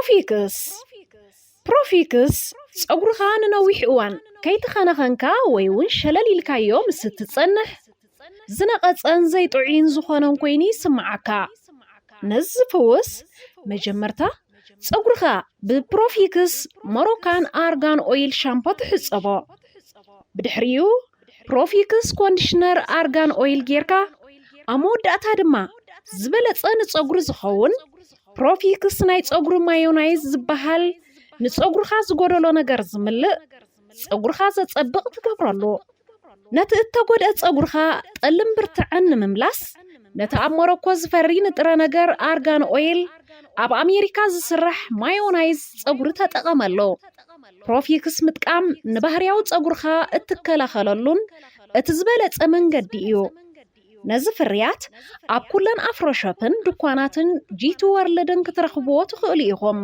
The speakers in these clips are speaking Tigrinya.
ፕሮፊክስ። ፕሮፊክስ ጸጉርኻ ንነዊሕ እዋን ከይተኸናኸንካ ወይ እውን ሸለል ኢልካዮ ምስ እትጸንሕ ዝነቐጸን ዘይጥዑይን ዝኾነን ኮይኑ ይስምዓካ። ነዚ ዝፍውስ መጀመርታ ጸጉርኻ ብፕሮፊክስ ሞሮካን ኣርጋን ኦይል ሻምፖ ትሕጸቦ። ብድሕሪኡ ፕሮፊክስ ኮንዲሽነር ኣርጋን ኦይል ጌርካ ኣብ መወዳእታ ድማ ዝበለጸ ንጸጉሪ ዝኸውን ፕሮፊክስ ናይ ጸጉሪ ማዮናይዝ ዝበሃል ንጸጉርኻ ዝጎደሎ ነገር ዝምልእ ጸጉርኻ ዘጸብቕ ትገብረሉ። ነቲ እተጎድአ ጸጉርኻ ጠልን ብርትዐን ንምምላስ ነቲ ኣብ ሞሮኮ ዝፈሪ ንጥረ ነገር ኣርጋን ኦይል ኣብ ኣሜሪካ ዝስራሕ ማዮናይዝ ጸጉሪ ተጠቐመሉ። ፕሮፊክስ ምጥቃም ንባህርያዊ ጸጉርኻ እትከላኸለሉን እቲ ዝበለጸ መንገዲ እዩ። ነዚ ፍርያት ኣብ ኩለን ኣፍሮሾፕን ድኳናትን ጂቲ ወርልድን ክትረኽብዎ ትኽእሉ ኢኹም።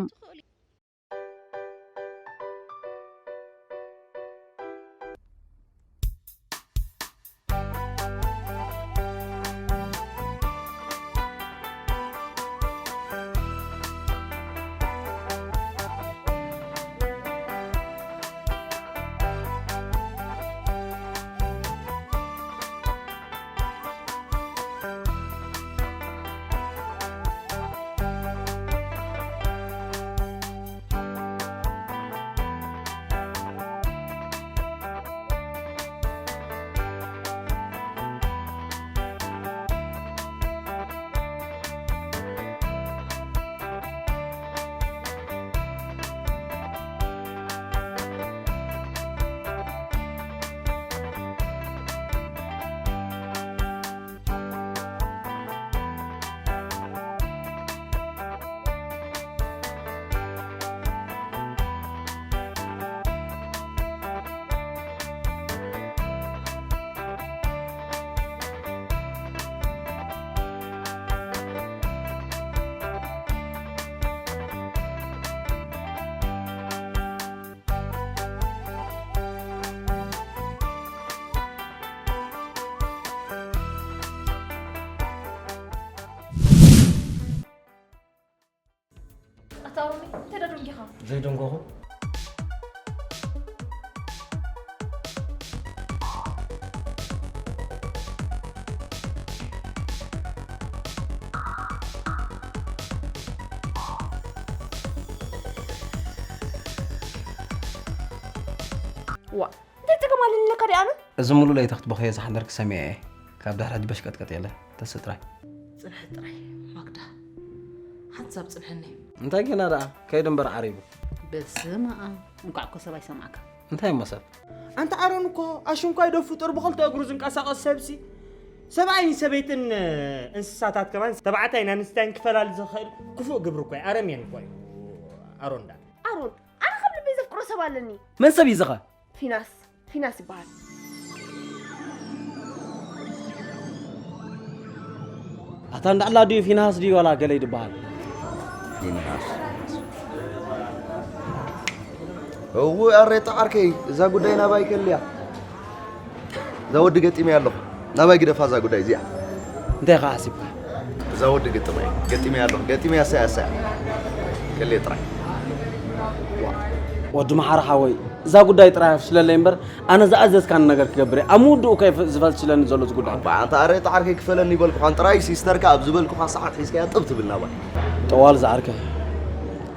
ኣታ ሮሚ፣ እንታይ ደደንጊኻ? ዘይደንጎኹ። ዋ፣ እንታይ ጸገም ኣለኒ ኢለካ ድኣ ኣነ? እዚ ሙሉእ ለይቲ ክትበኽዮ ዝሓደርኪ ሰሚዐ እየ። ካብ ድሕረት በሽቀጥቀጥ የለ፣ ተስእ ጥራይ። ጽንሒ ጥራይ ማግዳ። ሓንሳብ ጽንሐኒ። እንታይ ጌና ደኣ? ከይዱ እምበር ዓሪቡ። በስመ ኣብ። እንቋዕ እኮ ሰብ ኣይሰማዕካ። እንታይ እሞ ሰብ? ኣንታ ኣሮን እኮ ኣሽንኳይ ዶ ፍጡር ብኽልተ እግሩ ዝንቀሳቐስ ሰብሲ። ሰብኣይን ሰበይትን እንስሳታት ከማን ተባዕታይን ኣንስታይን ክፈላሊ ዝኽእል ክፉእ ግብሪ እኮ እዩ። ኣረሜን እኮ እዩ ኣሮን ደኣ። ኣሮን፣ ኣነ ከም ልበይ ዘፍቅሮ ሰብ ኣለኒ። መን ሰብ እዩ ዝኸ? ፊናስ፣ ፊናስ ይበሃል። ኣታ እንዳዕላ ድዩ ፊናስ ድዩ ዋላ ገለ ይድበሃል? ፊናስ። እው ኣሬታ ዓርከይ፣ እዛ ጉዳይ ናባይ ከልያ። እዛ ወዲ ገጢመያ ኣለኹ። ናባይ ግደፋ እዛ ጉዳይ እዚኣ። እንታይ ኸዓ ሓሲብካ? እዛ ወዲ ገጢመያ፣ ገጢመያ ኣለኹ። ገጢመያ ኣሳያ፣ ኣሳያ። ከልየ ጥራይ። ወዲ መሓሪ ሓወይ፣ እዛ ጉዳይ ጥራይ ኣፍሽለለይ እምበር፣ ኣነ ዝኣዘዝካኒ ነገር ክገብር እየ። ኣብ ምውድኡ እኮ እዩ ዝፈሽለኒ ዘሎ እዚ ጉዳይ። ኣባ፣ ኣንታ ኣሬታ ዓርከይ ክፈለኒ ይበልኩኻን ጥራይ፣ ሲስተርካ ኣብ ዝበልኩኻ ሰዓት ሒዝካያ ጥብ ትብል ናባይ። ጠዋል ዝዓርከይ፣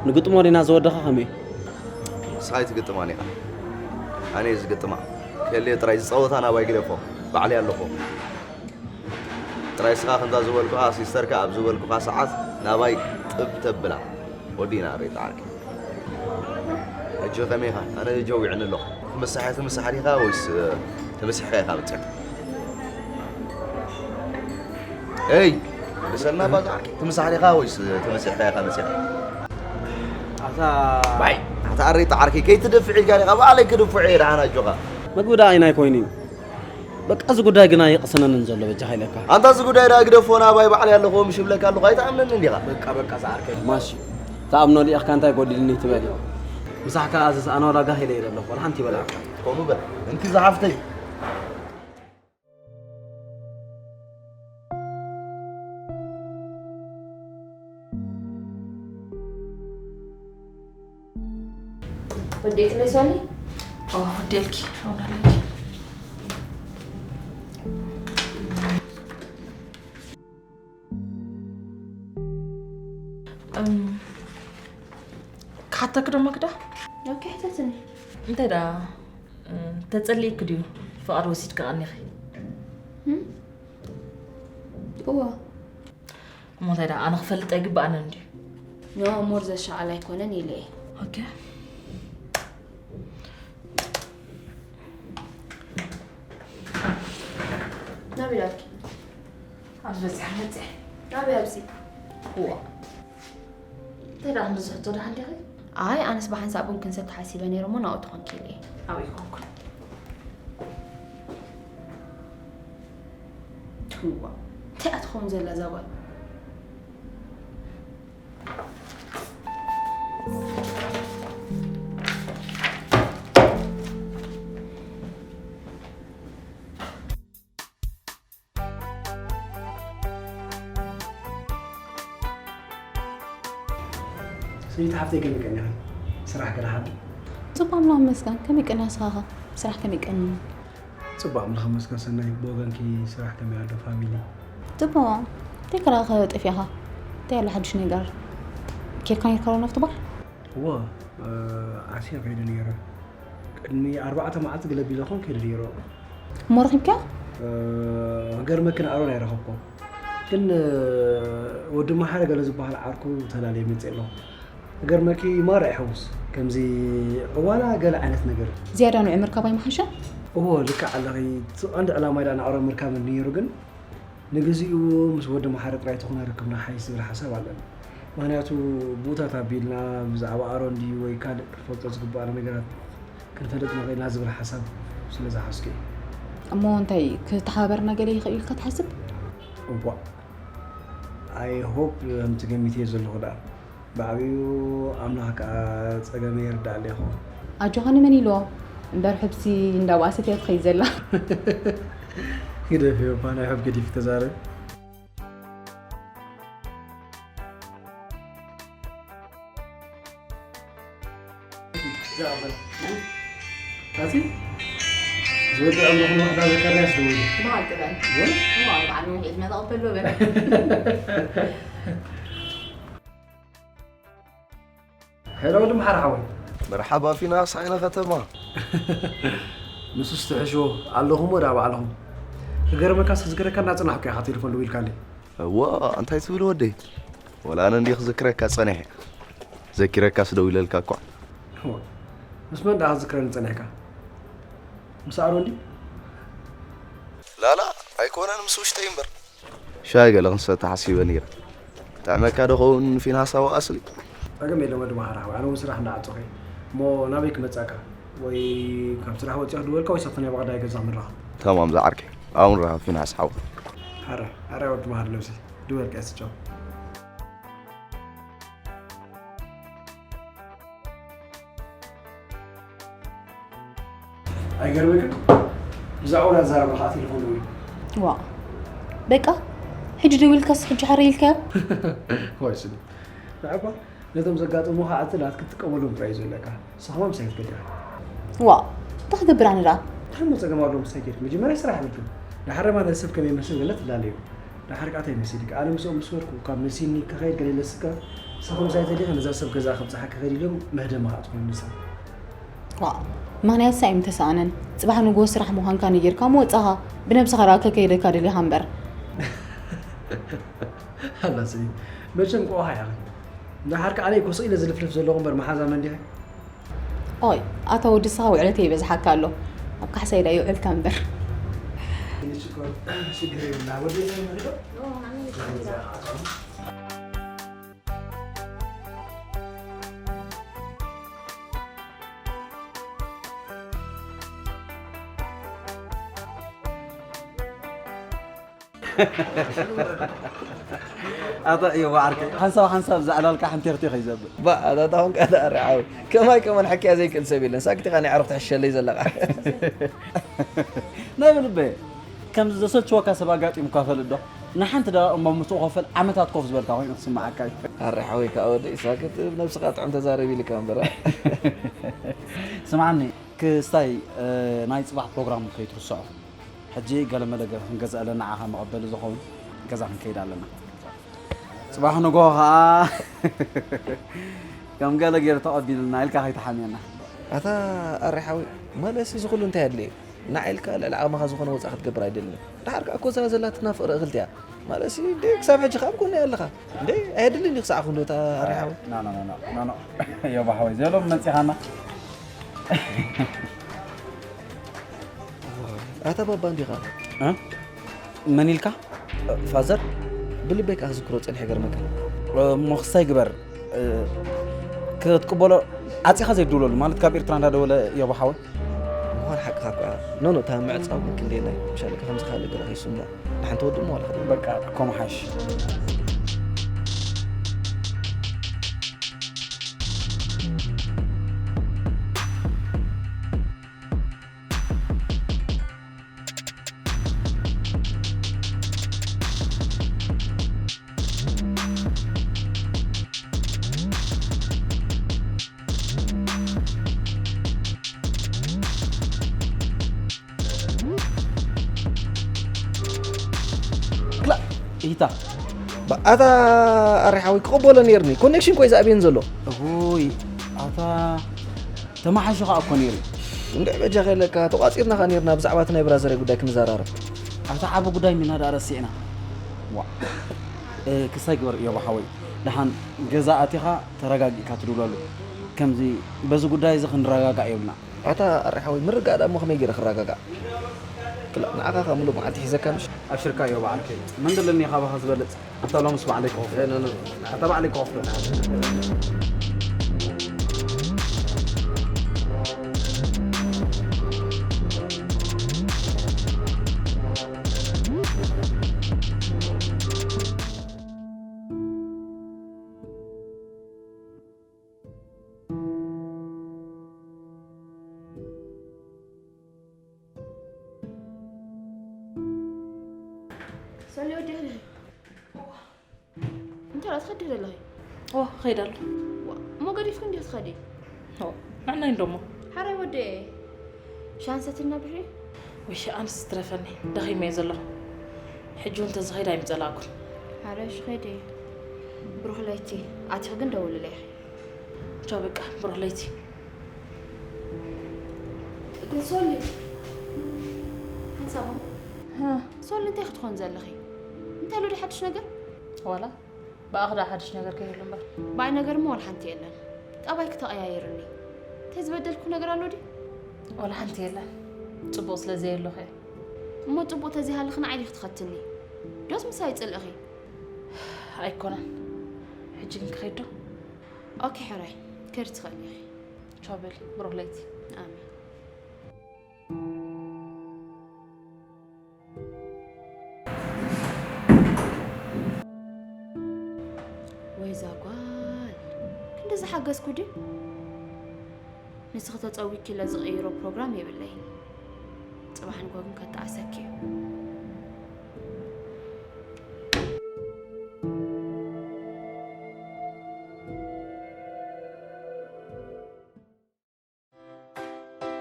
ንግጥሞ ዲና ዝወደኻ ከመይ? ንስኻ ኣይትግጥማን ኢኻ። ኣነ እየ ዝግጥማ። ከልየ ጥራይ ዝጸወታ ናባይ ግደፎ። ባዕለይ ኣለኹ። ጥራይ እስኻ ከምዛ ዝበልኩኻ፣ ሲስተርካ ኣብ ዝበልኩኻ ሰዓት ናባይ ጥብ ተብላ። ወዲና ሬት ዓርኪ። ሕጂ ከመይ ኢኻ? ኣነ ጀዊዕኒ ኣለኹ። ትምሳሕ ትምሳሕ ዲኻ ወይስ፣ እ፣ ተመሲሕካ ኢኻ መጺኻ? ኤይ፣ ብሰልና ባዛ ዓርኪ። ትምሳሕ ዲኻ ወይስ ተመሲሕካ ኢኻ መጺኻ? ኣታ ባይ፣ ኣታ ኣሬት ዓርኪ፣ ከይትደፍዕ ኢልካ ዲኻ? ባዕለይ ክድፍዖ እየ ደሓን ኣጆኻ። መግቢ ደኣ ኣይናይ ኮይኑ እዩ። በቃ እዚ ጉዳይ ግና የቕስነንን ዘሎ በጃኻ ኢለካ። ኣንታ እዚ ጉዳይ ደኣ ግደፎ ናባይ ባዕለይ ኣለኹ ምሽ እብለካ ኣለኹ ኣይትኣምነንን ዲኻ? በቃ በቃ ዝዓርከይ። ማሺ። ትኣምኖ ሊኢኽካ እንታይ ጎዲልኒ ትበል? ምሳሕካ ኣዘዝ ኣነ ዋላ ጋህ ኢለ ኢለ ኣለኹ። ዋላ ሓንቲ ይበልዓካ። ከምኡ በል። እንኪ ዝሓፍተይ። ወዲእክለይ ሶሊ? ኦ፣ ወዲእልኪ፣ ኣውናለኪ። እም፣ ክሓተኪ ዶ ማክዳ? ኦኬ፣ ሕተትኒ። እንታይ ደኣ፣ እም፣ ተጸሊእኪ ድዩ ፍቓድ ወሲድኪ ቀኒኺ? እም? እዋ። እሞ እንታይ ደኣ፣ ኣነ ክፈልጥ ኣይግብኣንን ድዩ? ኖ፣ ሞር ዘሻቐል ኣይኮነን ኢለ እየ። ኦኬ። ናበይ ዳርኪ? ኣብዚ በፂሐ መፅአ። ናበይ ኣብዚ? እዋ። እንታይ ደኣ፣ ክንዲ ዝሕቶ ደሓን ዲኺ? ኣይ፣ ኣነስ ብሓንሳብ ቡን ክንሰቲ ሓሲበ ነይረ እሞ ናብኡ ትኾንኪ ኢለ እየ። ኣብኡ ኣይኮንኩን። ትዋ፣ እንታይ እያ ትኸውን ዘላ እዛ ጓል? ሰበይቲ ሓፍተይ ከመይ ቀኒኺ? ስራሕ ገለ ሓዲ? ጽቡቕ ኣምላኽ ይመስገን። ከመይ ቀንያ ንስኻ ኸ? ስራሕ ከመይ ቀንዩ? ጽቡቕ ኣምላኽ ይመስገን ሰናይ። ብወገንኪ ስራሕ ከመይ ኣሎ ፋሚሊ? ጽቡቕ። እንታይ ክረኣኸ ጠፊእኻ? እንታይ ኣሎ ሓድሽ ነገር? ኬድካ ነይርካ ዶ ናብቲ ባር? እወ፣ እ፣ ዓርሰ ከይደ ነይረ። ቅድሚ ኣርባዕተ መዓልቲ ገለ ቢለ ኾን ከይደ ነይረ። እሞ ረኺብካዮ? እ፣ ክገርመኪ ንኣሮን ኣይረኸብኩን። ግን፣ እ፣ ወዲ መሓሪ ገለ ዝበሃል ዓርኩ ተላልየ መፅእ ኣለኹ። ክገርመኪ ማራ ይሕውስ። ከምዚ ዕዋላ ገለ ዓይነት ነገር። ዝያዳ ንዑ ምርካብ ኣይምሓሸን? እወ፣ ልክዕ ኣለኺ። እቲ ቀንዲ ዕላማይ ደኣ ንኣሮን ምርካብ ነይሩ፣ ግን ንግዚኡ ምስ ወዲ መሓሪ ጥራይ ተኾነ ርክብና ሓይሽ ዝብል ሓሳብ ኣለኒ። ምኽንያቱ ብኡታት ኣቢልና ብዛዕባ ኣሮን ድዩ ወይ ካልእ ክንፈልጦ ዝግብኣና ነገራት ክንፈልጥ ንኽእል ኢና ዝብል ሓሳብ ስለ ዝሓዝኩ እየ። እሞ እንታይ ክተሓባበርና ገለ ይኽእል ኢልካ ትሓስብ? እዋእ፣ I hope ከምቲ ገሚተዮ ዘለኹ ደኣ። ብዓብዩ ኣምላኽ ከኣ ጸገመይ ይርዳኣለይ ይኸውን። ኣጆኻ ንመን ኢልዎ እምበር ሕብሲ እንዳባእሰት እያ ትኸይድ ዘላ። ግደፍዮ እባ ናይ ሕብ ገዲፍ ተዛረብ። ኣቲ ዝወዲ ኣምልኹ ንዋሕዳ ዘካርያስ ደወሉ። ብሓቂ በል። ወ? እዋ፣ በዓል ነዊሕ ዕድመ ተቐበሎ በል። ሄሎ ወዲ መሓሪ ሓወይ። መርሓባ ፊናስ ዓይነ ከተማ። ንሱስ ትሕሽዎ ኣለኹም ወዳ ባዕልኹም። ክገርመካስ ክዝክረካ እናጸናሕኩ ኢኻ ቴሌፎን ደዊልካለይ። እዋ፣ እንታይ ትብል ወደይ? ወላ ኣነ እንድየ ክዝክረካ ጸኒሐ። ዘኪረካስ ደዊለልካ እኳ። እዋ፣ ምስ መን ደኣ ክዝክረኒ ጸኒሕካ? ምስ ኣሮን ድዩ? ላላ፣ ኣይኮነን፣ ምስ ውሽጠይ እምበር። ሻሂ ገለ ክንሰቲ ሓሲበ ነይረ። ጥዕመካ ዶ ኸውን ፊናሳዊ ኣስሊ? ጸገም የለን ወዲ መሓሪ ሓወይ፣ ኣነ እውን ስራሕ እንዳዓጸኹ እየ። እሞ ናበይ ክመጻካ? ወይ ካብ ስራሕ ወጺኻ ድወልካ ወይ ኣብቲ ናይ ባቕዳይ ገዛ ምራኻ? ተማም ዝዓርከይ፣ ኣብኡ ንራኸብ ፊናስ ሓው። ሓራይ፣ ሓራይ ወዲ መሓሪ ነብሲ፣ ድወልካ እስቻው። ኣይገርመክን? ብዛዕባ ናዛረባ ከዓ ቴሌፎን ደዊሉ። ዋ፣ በቃ ሕጂ ደዊልካስ ሕጂ ሓረ ኢልካዮ? ዋይ ስኒ። ንዓባ ነቶም ዘጋጠሙኻ ዕድላት ክትጥቀመሎም ጥራይ እዩ ዘለካ። ንስኻ ምሳይ ትገድያ። ዋ፣ እንታይ ክገብር ኣነ ደኣ? እንታይ እሞ ጸገም ኣለዎ ምሳይ ጌርክ? መጀመርያ ስራሕ ይብልክን። ድሓር ድማ ነቲ ሰብ ከመይ ይመስል ገለ ትላለዩ። ድሓር ከኣ እንታይ መሲልካ? ኣነ ምስኦም ምስ በልኩ ካብ መሲልኒ ክኸይድ ገለ ኢለስካ። ንስኻ ምሳይ ተሊኻ ነዛ ሰብ ገዛ ከብጽሓ ክኸይድ ኢሎም መህደሚ ከኣ ትኾኑ ንሳ። ዋእ፣ ምኽንያትሳ ኣይምተሳእነን። ጽባሕ ንግሆ ስራሕ ምዃንካ ነጊርካ ምወጻኻ፣ ብነብስኻ ደኣ ከከይደካ ደሊኻ እምበር። ኣላ ስኒ፣ መቸም ቆዋኻ ኢኻ። እንድሓር ከኣ ኣነ እኮ ስቕ ኢለ ዝልፍልፍ ዘለኹ እምበር መሓዛ መን ዲኺ? ኦይ፣ ኣታ ወዲ ንስኻ ውዕለተይ ይበዝሓካ ኣሎ። ኣብ ካሕሳይ ደኣ ይውዕልካ እምበር። ሽግር የብላ፣ ወዲ ኣታ እዮ ዓርከይ፣ ሓንሳብ ሓንሳብ ዘዕላልካ ሓንቴርቴ ከይዘብል። ባ፣ ኣታ ታሁን ቀዳ ርዓው። ከማይ ከመን ሓኪያ ዘይክእል ሰብ የለን። ሳክቲ ኻኒ ዓሩኽ ትሕሸለይ ዘለኻ። ናይ ብልበ፣ ከምዚ ዘሰልችወካ ሰብ ኣጋጢሙካ ፈልጥ ዶ? ንሓንቲ ደቂቕ እሞ ምስኡ ኮፍ በል ዓመታት ኮፍ ዝበልካ ኮይኑ ክስምዓካ እዩ። ኣረ ሓወይ፣ ከዓ ወደ ኢሳክት ነብስኻ ጥዕም ተዛረብ ኢልካ እምበር። ስምዓኒ፣ ክስታይ፣ እ፣ ናይ ጽባሕ ፕሮግራም ከይትርስዖ። ሕጂ ገለ መለ ገ-፣ ክንገዝእ ኣለና፣ ንዓኻ መቐበሊ ዝኸውን ገዛ ክንከይድ ኣለና። ጽባሕ ንግሆ ኸዓ ከም ገለ ገይሩ ተቐቢሉና ኢልካ ከይትሓምየና። ኣታ ኣረ ሓወይ፣ ማለትሲ እዚ ኩሉ እንታይ ኣድልየ? ንዓ ኢልካ ልዕሊ ዓቕምኻ ዝኾነ ወጻኢ ክትገብር ኣይደልን። ደሓር ከኣ ኮዛ ዘላትና ፍቕሪ እኽልቲ እያ። ማለትሲ እንዴ ክሳብ ሕጂ ከኣ ኣብ ጎነይ ኣለኻ። እንዴ ኣየድልን እዩ ክሳዕ ክንዶ እታ ኣረ ሓወይ። ኖ፣ ኖ፣ ኖ፣ ኖ፣ ኖ፣ ኖ። ዮባ ሓወይ፣ ዘሎም መጺኻና። ኣታ ባባ እንዲኻ? እ? መን ኢልካ? ፋዘር? ብልበይ ከኣ ክዝክሮ ጸኒሐ ገርመካ። እሞ ክስታይ ግበር። እ፣ ክትቅበሎ ዓጺኻ ዘይትድውለሉ ማለት ካብ ኤርትራ እንዳደወለ ዮባ ሓወይ? ምዃን ሓቅኻ እኳ። ኖ፣ ኖ፣ እታ ምዕጻው ግን ክንደየናይ። ምሻለካ ከምዚ ካልእ ገለ ከይስምዖ። ንሓንቲ ወዲ እሞ ዋላ ክትብል። በቃ፣ ከምኡ ሓይሽ። ክላ፣ ኢታ። ባ-፣ ኣታ ኣረ ሓወይ ክቕበሎ ነይርኒ። ኮኔክሽን ኮይ ዝኣብየን ዘሎ። እሁይ፣ ኣታ ተመሓይሹ ኸኣ እኮ ነይሩ። እንድዒ በጃ ከለካ ተቋጺርና ኸኣ ነይርና ብዛዕባ እቲ ናይ ብራዘረይ ጉዳይ ክንዘራረብ። ኣታ ዓቢ ጉዳይ ሚና ደኣ ረሲዕና። ዋ። እ፣ ክስታይ ግበር እዮብ ሓወይ። ደሓን ገዛ ኣቲኻ ተረጋጊእካ ትድውለሉ። ከምዚ በዚ ጉዳይ እዚ ክንረጋጋእ የብልና። ኣታ ኣረ ሓወይ ምርጋእ ደኣ እሞ ከመይ ገይረ ክረጋጋእ? ክላ-፣ ንዓኻ ኸኣ ምሉእ መዓልቲ ሒዘካ ምሽ? ኣብሽርካ እዮብ በዓልከይ። መን ደለኒ ካባኻ ዝበልጽ? ኣታ ሎምስ ባዕለይ ክኸፍሎ። እ፣ ኖ፣ ኖ፣ ኖ። ኣታ ባዕለይ ክኸፍሎ። ሶሊ ወዲ ኣለ። እንታይ ደኣ ትኸዲ ዘለኺ? ኦ፣ ኸይድ ኣሎ። ዋ፣ እሞ ገዲፍኪ እንዲኺ ትኸዲ? ኦ፣ ንዕናይ እንዶ እሞ። ሓራይ ወደየ፣ ሻሂ ሰቲና ብሕሪ? ውይ፣ ኣነስ ትረፈኒ፣ ደኺመ እየ ዘለኹ። ሕጂ እውን እንተዝኸይድ ኣይምጸላእኩን። ሓራይ እሺ፣ ኸይደ። ብሩኽ ለይቲ፣ ኣቲኺ ግን ደውልለይ ኢኺ። ቻው፣ በቃ፣ ብሩኽ ለይቲ። ግን ሶሊ፣ ሓንሳብ እሞ። ሃ። ሶሊ፣ እንታይ ክትኾን ዘለኺ? እንታይ ኣሎ ድዩ ሓድሽ ነገር? ዋላ፣ ብኣኺ ደኣ ሓድሽ ነገር ከይህሉ እምበር። ብኣይ ነገር እሞ ዋላ ሓንቲ የለን። ጠባይኪ ተቐያይርኒ። እንታይ ዝበደልኩ ነገር ኣሎ ድዩ? ዋላ ሓንቲ የለን። ጽቡቕ ስለ ዘየሎኺ እየ። እሞ ጽቡቕ ተዘይሃልኺ ንዓይ ዲኺ ትኸትኒ? ዶስ ምሳይ ጽልእኺ? ኣይኮነን። ሕጂ ግን ክኸይድ ዶ? ኦኬ፣ ሕራይ። ከይዲ ትኽእሊ ኢኺ። ቻው በሊ፣ ብሩኽ ለይቲ። ኣሜን። ወይ እዛ ጓል፣ ክንድዚ ሓገዝኩ ድዩ? ንስኺ ተጸዊኪለ ዝቕይሮ ፕሮግራም የብለይን። ጽባሕ ንግሆ ግን ከጣዕሰኪ እዩ።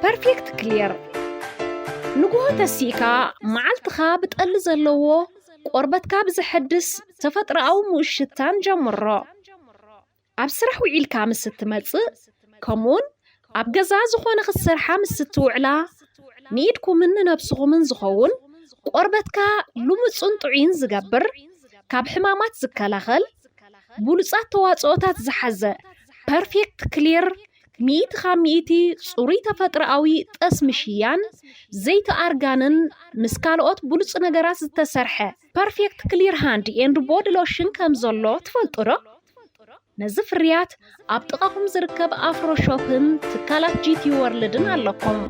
ፐርፌክት ክሊር። ንግሆ ተሲእካ መዓልትኻ ብጠሊ ዘለዎ ቆርበትካ ብዘሐድስ ተፈጥሮኣዊ ምኡዝ ሽታን ጀምሮ። ኣብ ስራሕ ውዒልካ ምስ እትመጽእ፣ ከምኡውን ኣብ ገዛ ዝኾነ ክትሰርሓ ምስ እትውዕላ፣ ንኢድኩምን ንነብስኹምን ዝኸውን ቆርበትካ ልሙጽን ጥዑይን ዝገብር፣ ካብ ሕማማት ዝከላኸል፣ ብሉጻት ተዋጽኦታት ዝሓዘ ፐርፌክት ክሊር፣ ሚእቲ ካብ ሚእቲ ጽሩይ ተፈጥሮኣዊ ጠስሚ ሽያን ዘይቲ ኣርጋንን ምስ ካልኦት ብሉጽ ነገራት ዝተሰርሐ ፐርፌክት ክሊር ሃንድ ኤንድ ቦዲ ሎሽን ከም ዘሎ ትፈልጡ ዶ? ነዚ ፍርያት ኣብ ጥቓኹም ዝርከብ ኣፍሮ ሾፕን ትካላት ጂ ቲ ወርልድን ኣለኩም።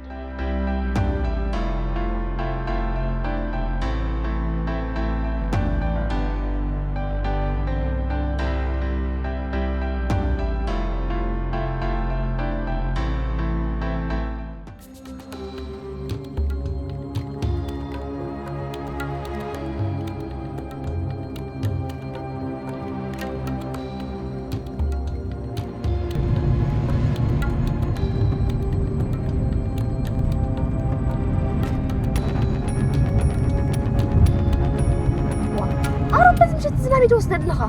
ከመይ ትወስደ ኣለኻ?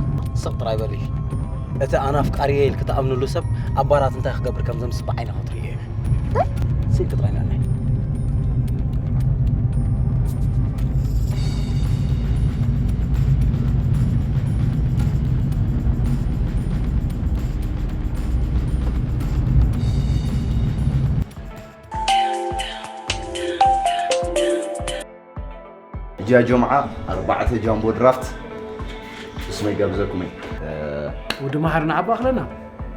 ስቕ ጥራይ በሊ። እቲ ኣነ ኣፍቃሪየ ኢልኪ ትኣምንሉ ሰብ ኣብ ባራት እንታይ ክገብር ከም ዘምስል ብዓይኒ ክትርእዮ ኢኺ። እንታይ? ስቕ ጥራይ ንዕናይ። ሕጂ ያ ጀምዓ ኣርባዕተ ጃምቦ ድራፍት እስመይ ጋብዘኩም እየ። ወዲ መሓሪ ንዓባ ኣኽለና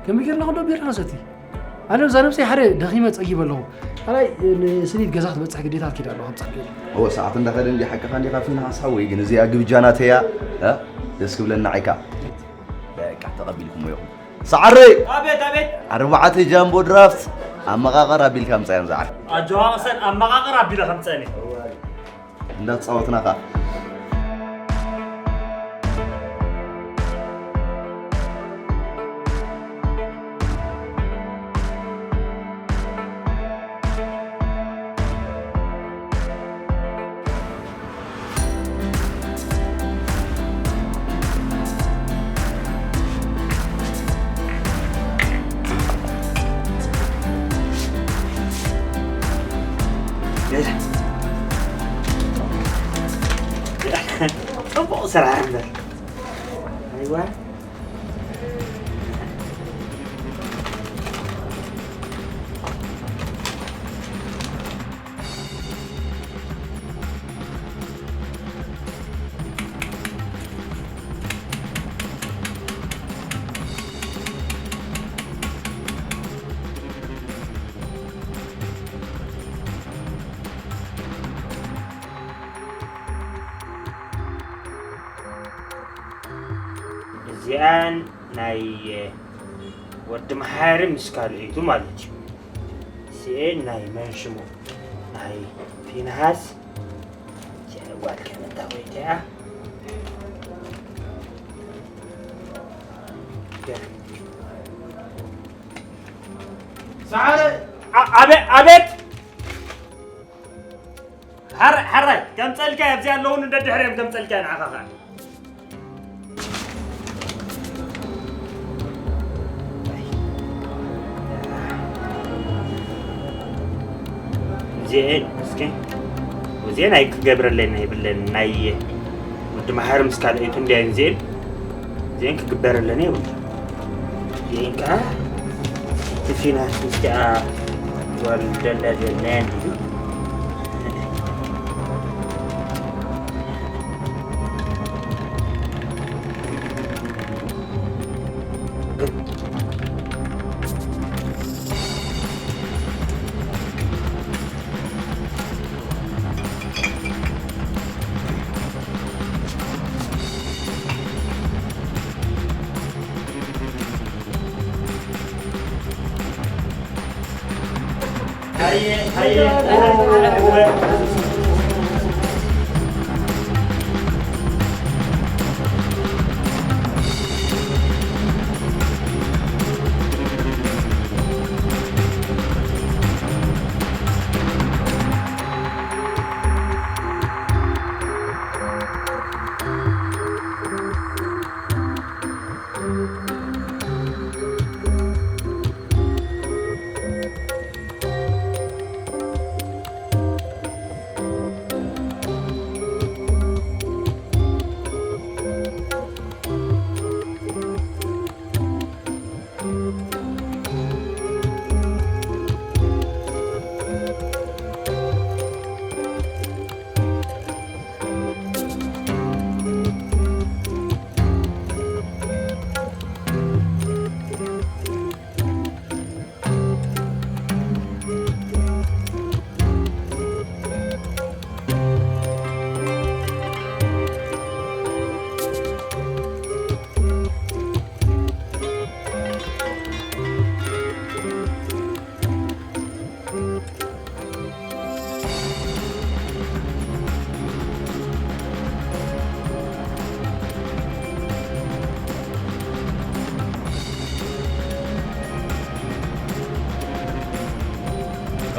ከመይ ጌርና ክንዶ ቢራ ንሰቲ? ኣነ እዛ ነብሰይ ሓደ ደኺመ ጸጊበ ኣለኹ። ካልኣይ ንስኒት ገዛ ክትበጽሕ ግዴታ ክትከይድ ኣለዋ ከም ጸሓፊ። እወ ሰዓት እንዳኸደ እንዲ ሓቅኻ እንዲኻ ፊንሃስ ሓወይ፣ ግን እዚኣ ግብጃ ናተያ፣ እ? ደስ ክብለና ዓይካ። በቃ ተቐቢልኩሞ ኢኹም። ሰዓረይ! ኣቤት፣ ኣቤት! ኣርባዕተ ጃምቦ ድራፍት ኣመቓቕር ኣቢልካ ምጻ እዮም ዝዓር። ኣጀዋቕሰን ኣመቓቕር ኣቢለ ከምጸኒ። እንዳተጻወትና ኸኣ። ጽቡቕ ስራሕ እምበር። ኣይዋ። እዚኣን ናይ ወዲ መሓሪ ምስ ካልኦይቱ ማለት እዩ። እዚኤን ናይ መን ሽሙ? ናይ ፊንሃስ። እዚኣ ጓል ከመታ ወይ እቲኣ? ሰዓረ! ኣ-፣ ኣቤ-፣ ኣቤት! ሓራይ፣ ሓራይ፣ ከምጸልካ ኣብዚ ኣለውን እንደ ድሕሪኦም ከምጸልካ ንዓኻ ኸኣ። እዚኤን እስኪ፣ እዚኤን ኣይክገብረለን የብለን። ናይ ወዲ መሓሪ ምስ ካልኦይቱ እንዲያን እዚኤን፣ እዚኤን ክግበረለን የብሉ። እዚኤን ከኣ እቲ ፊናንስ ምስቲኣ ጓል ደላ ዘናያን እዩ።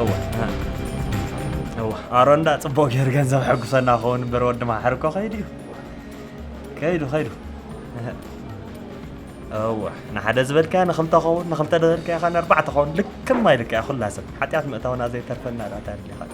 እወ፣ እወ፣ ኣሮንዳ ጽቡቕ ጌር ገንዘብ ሕጉሰና ክኸውን እምበር ወዲ መሓሪ እኮ ከይዱ እዩ። ከይዱ፣ ከይዱ። እወ፣ ንሓደ ዝበልካያ ንኽልተ ኸውን፣ ንኽልተ ዝበልካያ ኸዓ ንኣርባዕተ ኸውን። ልክም ኣይልካ እያ ኩላ ሰብ። ሓጢኣት ምእታውና ዘይተርፈና ዳኣ ታሪኽ።